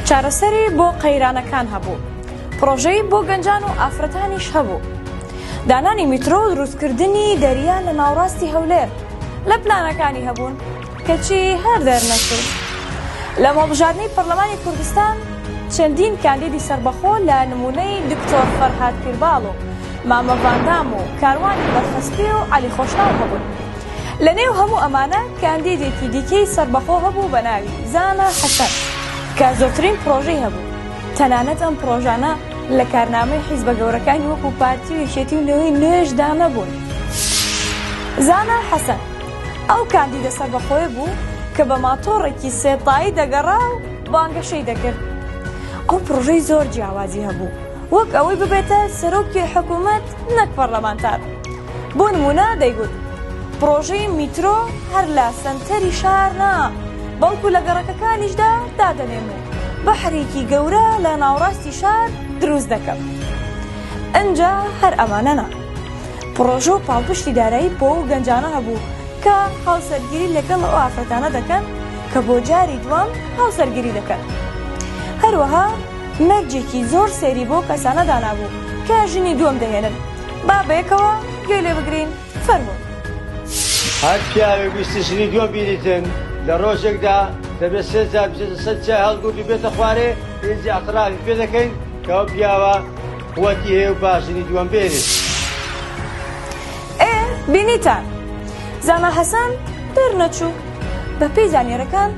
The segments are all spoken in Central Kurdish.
چارەسەری بۆ قەیرانەکان هەبوو، پڕۆژەی بۆ گەنجان و ئافرەتانیش هەبوو. دانانی میترۆ و دروستکردنی دەریا لە ناوڕاستی هەولێر لە پلانەکانی هەبوون، کەچی هەر دەرنەچوو. لەم هەڵبژاردنەی پەرلەمانی کوردستان چەندین کاندیدی سەربەخۆ لە نموونەی دکتۆر فەرهاد پیرباڵ و مامە ڤاندام و کاروانی بەرخەسپی و عەلی خۆشناو هەبوون. لە نێو هەموو ئەمانە کاندیدێکی دیکەی سەربەخۆ هەبوو بە ناوی، زانا حەسەن، کە زۆرترین پڕۆژەی هەبوو، تەنانەت ئەم پڕۆژانە لە کارنامەی حیزبە گەورەکانی وەکو پارتی و یەکێتی و نەوەی نوێشدا نەبوون. زانا حەسەن، ئەو کاندیدە سەربەخۆیە بوو کە بە ماتۆڕێکی سێ تایی دەگەڕا و بانگەشەی دەکرد. ئەو پڕۆژەی زۆر جیاوازی هەبوو، وەک ئەوەی ببێتە سەرۆکی حکوومەت نەک پەرلەمانتار. بۆ نموونە دەیگوت، پڕۆژەی میترۆ هەر لە سەنتەری شار نا، بەڵکو لە گەڕەکەکانیشدا دادەنێم و بەحرێکی گەورە لە ناوەڕاستی شار دروست دەکەم. ئنجا هەر ئەمانە نا، پڕۆژە و پاڵپشتی دارایی بۆ ئەو گەنجانە هەبوو کە هاوسەرگیری لەگەڵ ئەو ئافرەتانە دەکەن کە بۆ جاری دووەم هاوسەرگیری دەکەن. هەروەها مەرجێکی زۆر سەیری بۆ کەسانە دانابوو کە ژنی دووەم دەهێنن. با بەیەکەوە گوێ لێ بگرین فەرموون. هەر پیاوێک ویستی ژنی دووەم بینیتن لە ڕۆژێکدا دەبێت سێ جار بچێتە سەر چیای هەڵگورد و بێتە خوارێ ئینجا ئیعترافی پێ دەکەین کە ئەو پیاوە قوەتی هەیە و با ژنی دووەم بێنێت. ئێ بینیتان زانا حەسەن دەرنەچوو بەپێی زانیارەکان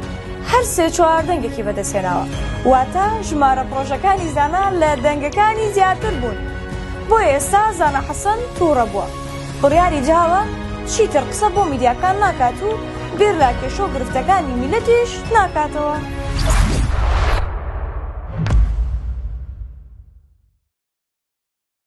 هەر سێ چوار دەنگێکی بەدەستهێناوە واتە ژمارە پڕۆژەکانی زانا لە دەنگەکانی زیاتر بوون. بۆیە ئێستا زانا حەسەن توڕە بووە بڕیاری داوە چیتر قسە بۆ میدیاکان ناکات و بیر لە کێشە و گرفتەکانی میللەتیش ناکاتەوە.